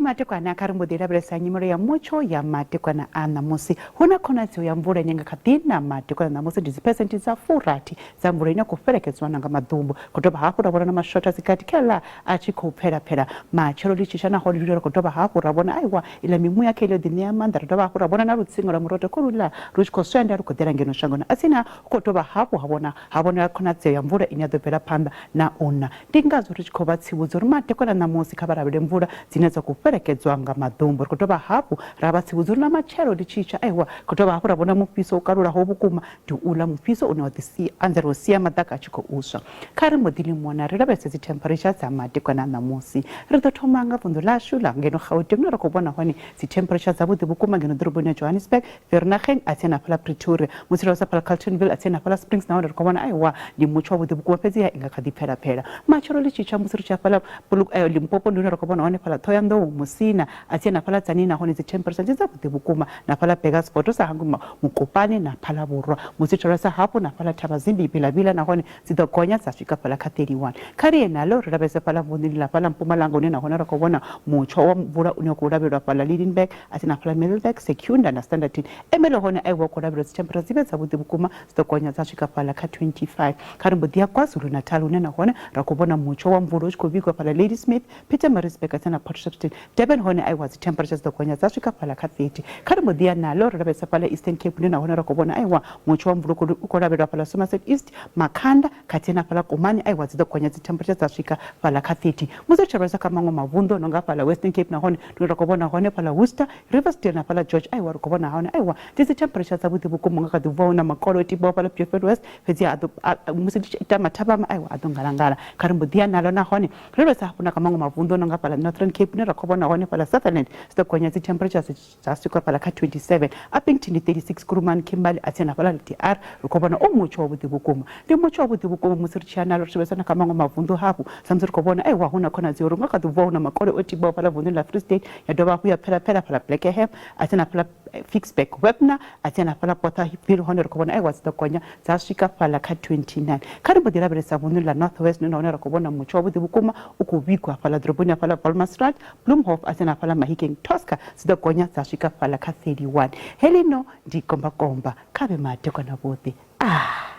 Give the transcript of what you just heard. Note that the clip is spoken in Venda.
Madekwana kha ri mbo ḓi lavhelesa nyimelo ya mutsho ya madekwana a ṋamusi. Hu na khonadzeo ya mvula ine nga kha ḓi na madekwana ṋamusi ndi dziphesenthe dza furathi dza mvula ine ya khou fhelekedzwa na nga maḓumbu. Khou dovha hafhu ra vhona na mashotha a si gathi khaeḽa a tshi khou pfela phela matshelo ḽi tshi tsha nahone ndi ri khou dovha hafhu ra vhona aiwa iḽa mimuya kha iḽo ḓi ṋea maanḓa ra dovha hafhu ra vhona na lutsinga lwa murotho kholuḽa lu tshi khou swenda lu khou ḓela ngeno shangoni a tsina hu khou dovha hafhu ha vhona ha vhonala khonadzeo ya mvula ine ya ḓo bvela phanḓa na u na. Ndi ngazwo ri tshi khou vha tsivhudza uri madekwana ṋamusi kha vha lavhelele mvula dzine dza khou fhelekedzwa nga maḓumbu. Ri khou dovha hafhu ra vha tsivhudza uri na matshelo ḽi tshi tsha aiwa khou dovha hafhu ra vhona mufhiso u kalulaho vhukuma ndi uḽa mufhiso une wa ḓi sia anzela u sia maḓaka a tshi khou swa. Kha ri mbo ḓi limona ri lavhelese dzi temperature dza madekwana a ṋamusi. Ri ḓo thoma nga vunḓu ḽashu ḽa ngeno Gauteng hune ra khou vhona hone dzi temperature dzavhuḓi vhukuma ngeno ḓoroboni ya Johannesburg, Vereeniging a tsini na fhaḽa Pretoria, musi ro sa fhaḽa Carltonville a tsini na fhaḽa Springs nahone ri khou vhona aiwa ndi mutsho wavhuḓi vhukuma fhedziha i nga kha ḓi pfela phela. Matshelo ḽi tshi tsha musi ri tshi ya fhaḽa Limpopo ndi hune ra khou vhona hone fhaḽa Ṱhohoyanḓou, Musina a tsini na fhaḽa Tzaneen nahone dzi temperature ndi dzavhuḓi vhukuma na fhaḽa Burgersfort u sa hangwi Mokopane na Phalaborwa. Musi ri sa hafhu na fhaḽa Thabazimbi, Bilavila nahone dzi ḓo gonya dza swika fhaḽa kha 31. Kha ri ye naḽo ri lavhelese fhaḽa vunḓuni ḽa fhaḽa Mpumalanga hune nahone ra khou vhona mutsho wa mvula une wa khou lavhelelwa fhaḽa Lydenburg, a tsini na fhaḽa Middelburg, Secunda na Standerton. Ermelo hone aiwa hu khou lavhelelwa dzi temperature dzi vhe dzavhuḓi vhukuma dzi ḓo gonya dza swika fhaḽa kha 25. Kha ri mbo ḓi ya KwaZulu-Natal hune nahone ra khou vhona mutsho wa mvula u tshi khou vhigwa fhaḽa Ladysmith, Pietermaritzburg a tsini na Port Shepstone, Durban hone aiwa dzi temperature dzi ḓo gonya dza swika fhaḽa kha 30. Kha ri mbo ḓi ya naḽo ri lavhelesa fhaḽa Eastern Cape hune nahone ra khou vhona aiwa mutsho wa mvula u khou lavhelelwa fhaḽa Somerset East, Makhanda khathihi na fhaḽa Komani aiwa dzi ḓo gonya dzi temperature dza swika fhaḽa kha 30. Musi ri tshi lavhelesa kha maṅwe mavunḓu a no nga fhaḽa Western Cape nahone ndi hune ra khou vhona hone fhaḽa Worcester, Riversdale na fhaḽa George aiwa ri khou vhona hone aiwa ndi dzi temperature dzavhuḓi vhukuma nga kha ḓi bva hu na makole o tibaho fhaḽa Beaufort West fhedzi a ḓo musi ndi tshi ita mathabama aiwa a ḓo ngalangala. Kha ri mbo ḓi ya naḽo nahone Ri lavhelesa hafhu na kha maṅwe mavunḓu a no nga fhaḽa Northern Cape hune ra khou vhona hone fhaḽa Sutherland dzi ḓo gonya dzi temperatures dza swika fhaḽa kha 27, Upington ndi 36, Kuruman, Kimberley a tsini na fhaḽa DR ri khou vhona u mutsho wavhuḓi vhukuma. Ndi mutsho wavhuḓi vhukuma musi ri tshi ya nalo ri tshi lavhelesa na kha maṅwe mavunḓu hafhu sa musi ri khou vhona aiwa hu na khonadzeo uri hu nga kha ḓi bva hu na makole o tibaho fhaḽa vunḓuni ḽa Free State ya dovha hafhu ya pfela pfela fhaḽa Blackham a tsini na fhaḽa Ficksburg, Wepener a tsini na fhaḽa Bothaville hone ri khou vhona aiwa dzi ḓo gonya dza swika fhaḽa kha 29. Kha ri mbo ḓi lavhelesa vunḓuni ḽa North West nahone ra khou vhona mutsho wavhuḓi vhukuma u khou vhigwa fhaḽa ḓoroboni ya fhaḽa Wolmaranstad, Bloemhof a tsini na fhaḽa Mahikeng, Tosca dzi ḓo gonya dza swika fhaḽa kha 31. Heḽino ndi kombakomba kha vhe madekwana vhuḓi. Ah!